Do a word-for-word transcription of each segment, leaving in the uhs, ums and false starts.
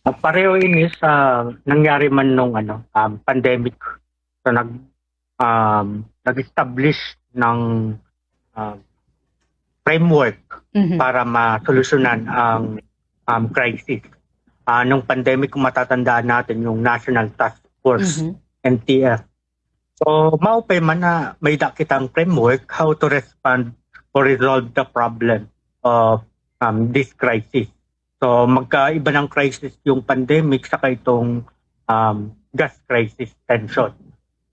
Ah, pareho ini sa nangyari man nung, ano, um, pandemic. So, nag-, um, nag-establish ng, um, framework Mhm. para masolusyonan ang, um, crisis. Ah, nung pandemic, kung matatandaan natin, yung National Task Force, Mhm. N T F. So, maupay man na may-ada kitang framework how to respond or resolve the problem of, um, this crisis. So, magkaiba ng crisis yung pandemic saka itong, um, gas crisis tension.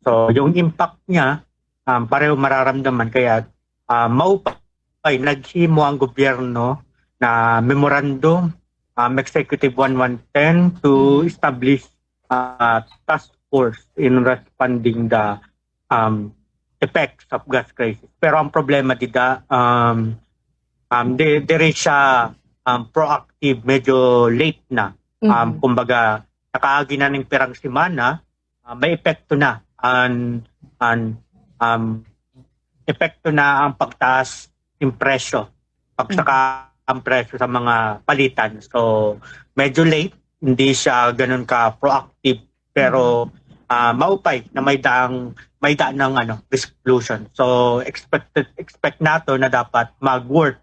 So, yung impact niya, um, pareho mararamdaman. Kaya, ah, maupay, naghimo ang gobyerno na memorandum, um, Executive one one ten to Mhm. establish, ah, task force in responding the, um, effects of gas crisis. Pero ang problema dida, um, um, di, diri siya, um, proactive, medyo late na. Um, Mhm. Kumbaga, nakaagi na ning pirang semana, ah, may epekto na an, an, um, epekto na ang pagtaas ng presyo, pagsaka Mhm. ang presyo sa mga palitan. So, medyo late, hindi siya ganun ka proactive, pero, Mhm. ah, maupay na may-ada ng, may-ada ng, ano, resolution. So, expected, expect nato na dapat mag-work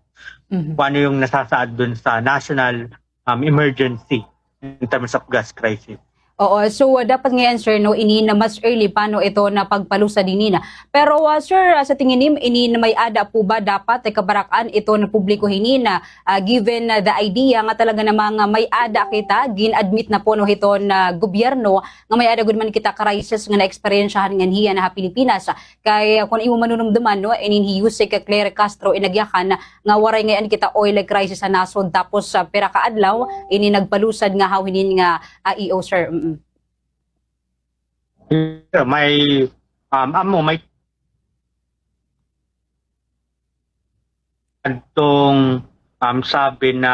Mhm. kung ano yung nasasaad dun sa national, um, emergency in terms of gas crisis. Oo, so, ah, dapat ngay-an, sir, no, ini na mas early pa, no, ito na pagpalusad ini na. Pero, ah, sir, ah, sa tingin nim, ini na may-ada po ba dapat, eh, kabarak-an ito na publiko hini na, ah, given, ah, the idea nga talaga namang, ah, may-ada kita, gin-admit na po, no, hiton, ah, gobyerno, nga may-ada gud man kita crisis nga naeksperyensyahan nganhi yana ha Pilipinas. Kay, ah, kun imo manunumduman, no, inin hi Usec Claire Castro in nagyakan nga waray ngay-an kita oil crisis ha nasod, tapos sa pira ka adlaw, ini nagpalusad nga haw hinin nga, ah, E O, sir. Mm-mm. Yeah, may, um, amo, may adtong, um, sabi na,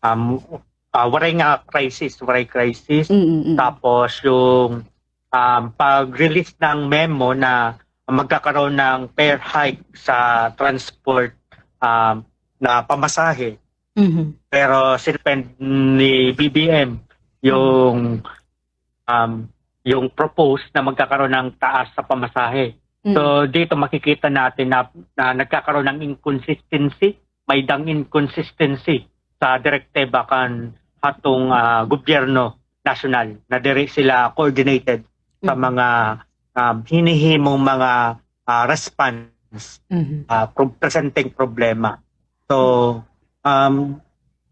um, ah, waray nga crisis, waray crisis. Mm-mm. Tapos yung, um, pag-release ng memo na magkakaroon ng fare hike sa transport, um, na pamasahe. Mhm. Pero sinuspend ni B B M yung, um, yung propose na magkakaroon ng taas sa pamasahe. Mm. So, dito makikita natin na, na nagkakaroon ng inconsistency, may-adang inconsistency sa direktiba kan hatong, ah, gobyerno nasyonal na diri sila coordinated sa Mm. mga, um, hinihimong mga, ah, response, Mhm. ah, pro-, presenteng problema. So, um,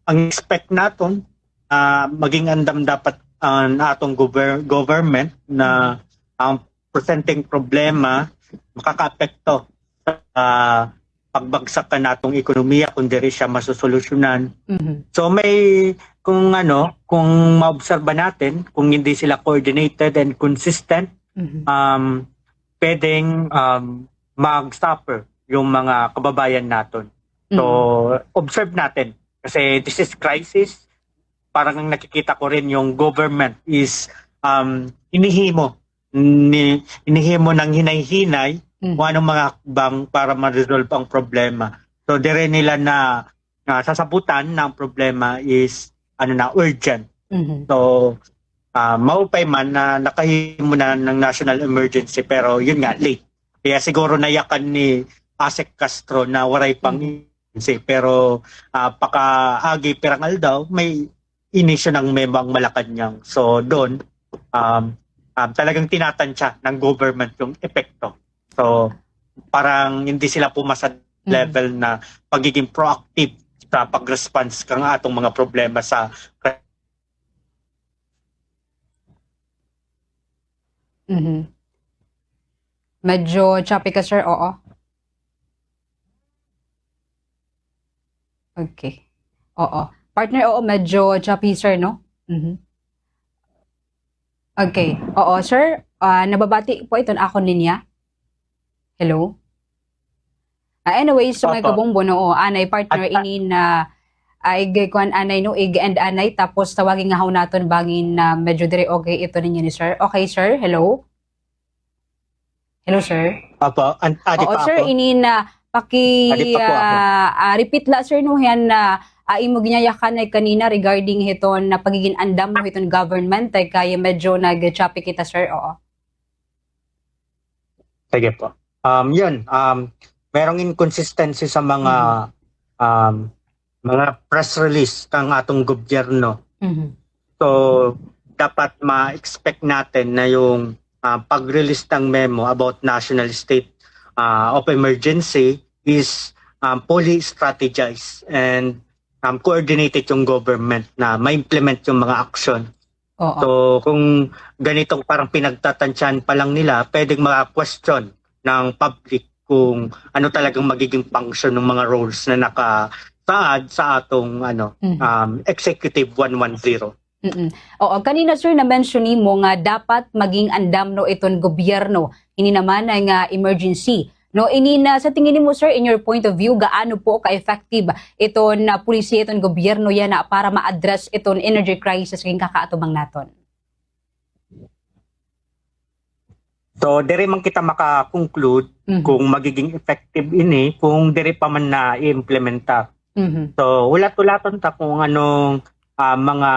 ang expect naton, ah, maging andam dapat an atong gover-, government na Mhm. ang presenteng problema makakaapekto sa pagbagsak kan atong ekonomiya kung diri siya masosolusyonan. Mhm. So may, kung ano, kung maobserba natin, kung hindi sila coordinated and consistent, Mhm. um, pwedeng, um, mag-suffer yung mga kababayan naton. So, Mhm. observe natin. Kasi this is crisis. Parang ang nakikita ko rin yung government is, um, hinihimo ni, hinihimo ng hinay-hinay Mhm. kung anong mga hakbang para ma-resolve ang problema. So, dire nila na, na sasabutan na ang problema is, ano na, urgent. Mhm. So, ah, maupay man na nakahimo na ng national emergency, pero yun nga, late. Kaya siguro nayakan ni Usec Castro na waray pang Mhm. emergency, pero, ah, pakaagi pirang aldaw, may inisyu ng memo ang Malacañang. So, doon, um, um, talagang tinatantya ng government yung epekto. So, parang hindi sila pumasa Mhm. level na pagiging proactive sa pag-response kang atong mga problema sa Mhm. Medyo choppy ka, sir, oo. Okay. Oo. Partner, oo, medyo choppy, sir, no? Mhm. Okay. Oo, sir, ah, nababati po iton akon linya. Hello? Ah, anyways, so, mga Opo. Kabombo, no, o, anay, partner, At, ah, inin, ah, ah, ig-, kuan, anay, no, ig-end anay, tapos tawagi nga haw naton bangin, ah, medyo diri okay ito ninyo ni sir. Okay, sir? Hello? Hello, sir? Opo, an-, adi Oo, pa sir, ako? Inin, ah, paki, Adi pa po ako. ah, ah, repeat la, sir, no, yan, ah, ah, imo ginyayakan, eh, kanina regarding hiton na pagiging andam, no, hiton government, eh, kay medyo nag-choppy kita, sir. Oo. Sige po. Um, yun, um, merong inconsistency sa mga, Mhm. um, mga press release kang atong gobyerno. Mhm. So, dapat ma-expect natin na yung, ah, pag-release ng memo about national state, ah, of emergency is, um, fully strategized and, um, coordinated yung government na ma-implement yung mga aksyon. Oo. So, kung ganitong parang pinagtatansyahan pa lang nila, pwedeng ma-question ng public kung ano talagang magiging function ng mga roles na nakasaad sa atong, ano, Mhm. um, Executive one one zero. Mm-mm. Oo, kanina, sir, na-mention nimo nga dapat maging andam, no, iton gobyerno. Ini naman ay nga emergency. No, ini na, sa tingin nimo, sir, in your point of view, gaano po ka-effective iton na polisiya iton gobyerno yana para ma-address iton energy crisis nga kakaatubang naton? So, diri man kita maka-conclude Mhm. kung magiging effective ini kung diri pa man na-implementa. Mhm. So, hulat-hulaton ta kung anong, ah, mga,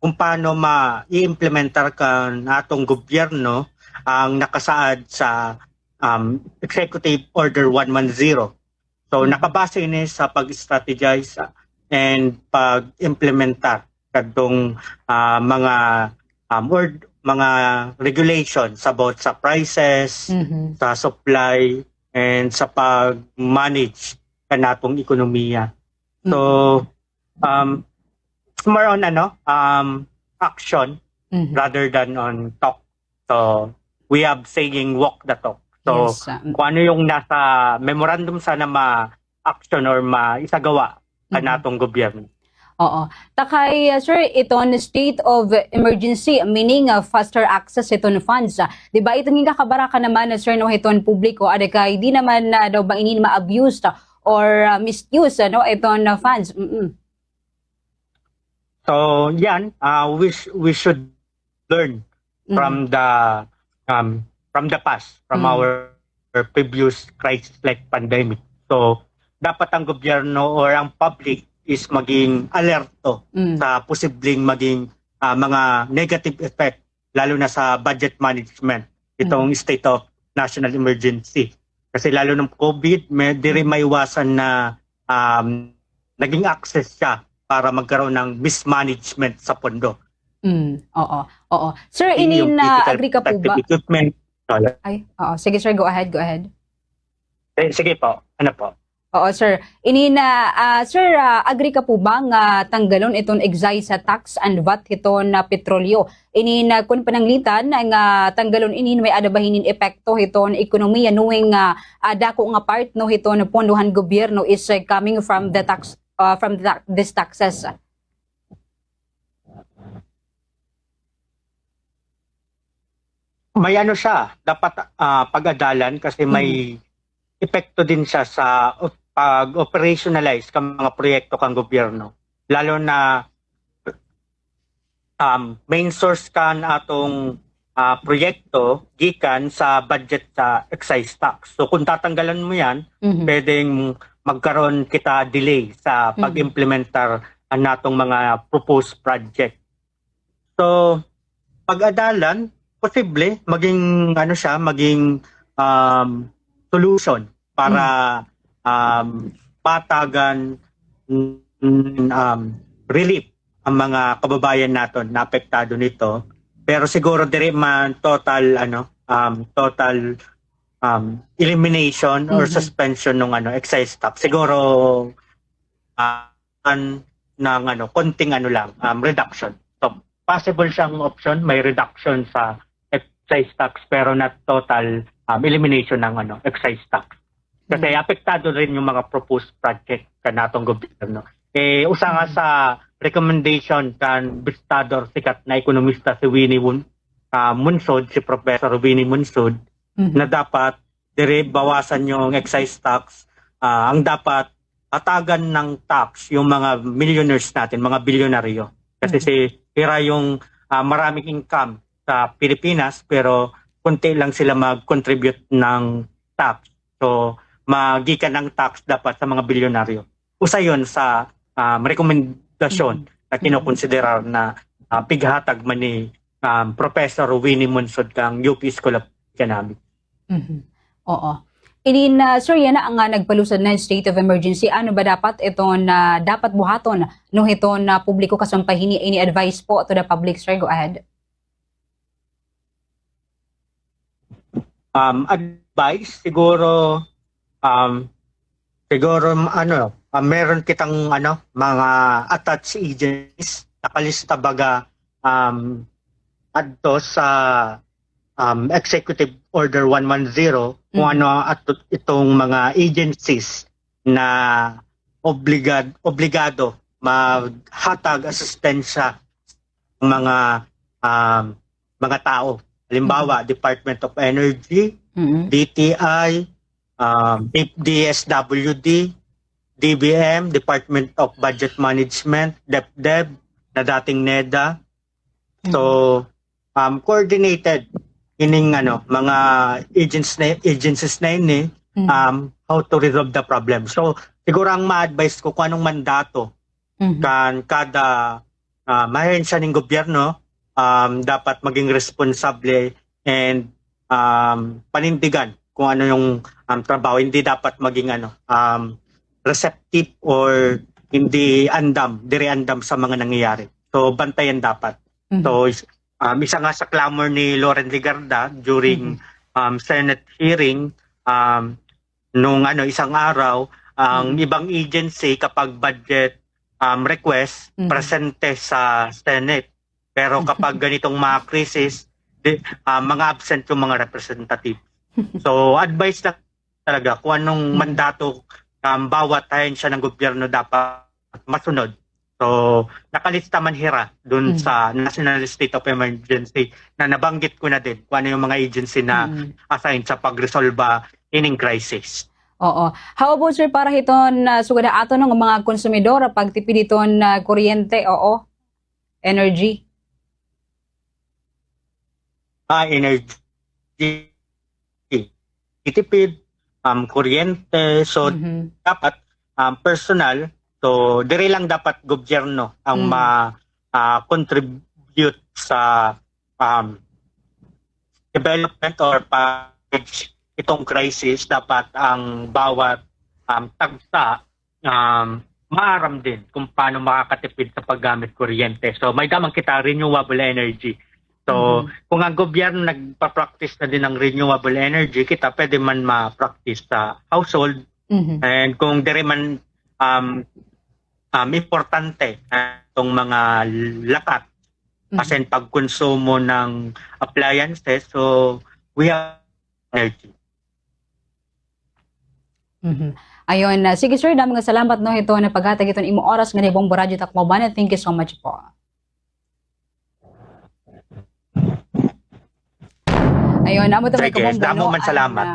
kung paano ma-i-implementar kan atong gobyerno ang nakasaad sa, um, Executive Order one one zero. So, Mhm. nakabase ini sa pag-strategize, ah, and pag-implementar kadtong, ah, mga, um, ord-, mga regulations about sa prices, Mhm. sa supply, and sa pag-manage kan atong ekonomiya. So, Mhm. um, it's more on, ano, um, action Mhm. rather than on talk. So, we have saying, "Walk the talk." So, Yes, ah, mm. kung ano yung nasa memorandum, sana ma-action or maisagawa kan Mhm. atong gobyerno. Oo. Ta kay, ah, sir, iton state of emergency, meaning, ah, faster access hiton funds. Ah, di ba, iton ginkabaraka naman, ah, sir, no, hiton publiko, ada kay di naman, ah, daw ba ini ma-abuse, ah, or, ah, misuse, ano, iton, ah, funds? Mm-mm. So, yan, ah, we sh-, we should learn Mm. from the, um, from the past, from Mm. our previous crisis like pandemic. So, dapat ang gobyerno or ang public is maging alerto Mm. sa posibleng maging, ah, mga negative effect, lalo na sa budget management, itong Mm. state of national emergency. Kasi lalo ng COVID, may, diri Mm. maiwasan na, um, naging access siya para magkaroon ng mismanagement sa pondo. Mm, oo, oo. Sir, Hindi ini yung na physical agree ka po protective ba? equipment. Ay, oo. Sige, sir, go ahead, go ahead. Eh, sige po. Ano po? Oo, sir. Ini na, ah, sir, ah, agree ka po ba nga tanggalon iton excise tax and vat hiton na petrolyo? Ini na kun pananglitan nga tanggalon ini, may-ada ba hinin epekto hiton ekonomiya, knowing nga, ah, dako nga part, no, hiton pondo han gobyerno is, ah, coming from the tax, ah, from the ta-, these taxes? May ano siya, dapat, ah, pag-adalan kasi may Mm. epekto din siya sa op-, pag-operationalize kan mga proyekto kan gobyerno. Lalo na, um, main source kan atong, ah, proyekto gikan sa budget sa excise tax. So, kung tatanggalan mo yan, Mhm. pwedeng magkaroon kita delay sa Mhm. pag-implementar an atong mga proposed project. So, pag-adalan, posible, maging, ano siya, maging, um, solution para, Mm. um, patagan, mm, um, relief ang mga kababayan naton na apektado nito. Pero siguro diri man total, ano, um, total, um, elimination or Mhm. suspension ng, ano, excise tax. Siguro, ah, ng, ano, konting, ano lang, um, reduction. So, possible siyang option, may reduction sa excise tax, pero not total, um, elimination ng, ano, excise tax. Kasi Mm. apektado rin yung mga proposed project kan atong gobyerno. Eh, usa nga Mm. sa recommendation kan bistado or sikat na ekonomista si Winnie Won-, ah, Monsod, si Professor Winnie Monsod, Mhm. na dapat diri bawasan yung excise tax, ah, ang dapat hatagan ng tax yung mga millionaires natin, mga bilyonaryo. Kasi Mhm. si, sira yung, ah, maraming income sa Pilipinas, pero konti lang sila mag-contribute ng tax. So, magikan ang tax dapat sa mga bilyonaryo. Usa yun sa um, rekomendasyon na kinokonsiderar na, ah, pighatag man ni, um, Professor Winnie Monsod kang U P School of Economics. Oo. Inin, ah, sir, yana nga nagpalusad na hin state of emergency. Ano ba dapat iton, ah, dapat buhaton no hiton, ah, publiko kasumpay hini, any advice po to the public, sir? Go ahead. Um, advice siguro, um, siguro, ano, ah, meron kitang, ano, mga attached agencies, nakalista baga, um, adto sa, um, Executive Order one one zero, kung ano ato itong mga agencies na obligad-, obligado maghatag asistensya mga, um, mga tao. Halimbawa, Department of Energy, D T I, um, D S W D, D B M, Department of Budget Management, DepDev, na dating NEDA. So, um, coordinated ining, ano, mga agents na, agencies na ini, um, how to resolve the problem. So, siguro ang ma-advise ko kung anong mandato kan kada, ah, ahensya ning gobyerno, um, dapat maging responsable and, um, panindigan kung ano yung, um, trabaho. Hindi dapat maging, ano, um, receptive or hindi andam, diri andam sa mga nangyayari. So, bantayan dapat. So, is-, um, isa nga sa clamor ni Loren Legarda during, um, Senate hearing, um, nung, ano, isang araw, ang ibang agency kapag budget, um, request, presente sa Senate. Pero kapag ganitong mga krisis, di, ah, mga absent yung mga representative. So, advice lang talaga kung anong mandato, um, bawat ahensya ng gobyerno dapat masunod. So, nakalista man hira dun sa National State of Emergency na nabanggit ko na din kung ano yung mga agency na assigned sa pagresolba ining crisis. Oo. How about, sir, para hiton, ah, sugad ha aton nga mga konsumidor, pagtipid hiton, ah, kuryente, oo, energy? Ah, energy. Itipid, um, kuryente. So, dapat, um, personal. So, diri lang dapat gobyerno ang ma-, ah, contribute sa, um, development or package itong crisis. Dapat ang bawat, um, tagsa um, maaram din kung paano makakatipid sa paggamit kuryente. So, may-ada man kita renewable energy. So, kung ang gobyerno nagpa-practice na din ng renewable energy, kita pwede man ma-practice sa household. And kung diri man, um, um, importante, ah, itong mga lakat, as in pagkonsumo ng appliances, so we have energy. Ayun, ah, sige, sir, damo nga salamat, no, hiton paghatag hiton imo oras nganhi ha Bombo Radyo Tacloban. Thank you so much po. Ayun, amo to, mga kabombo, damo man salamat.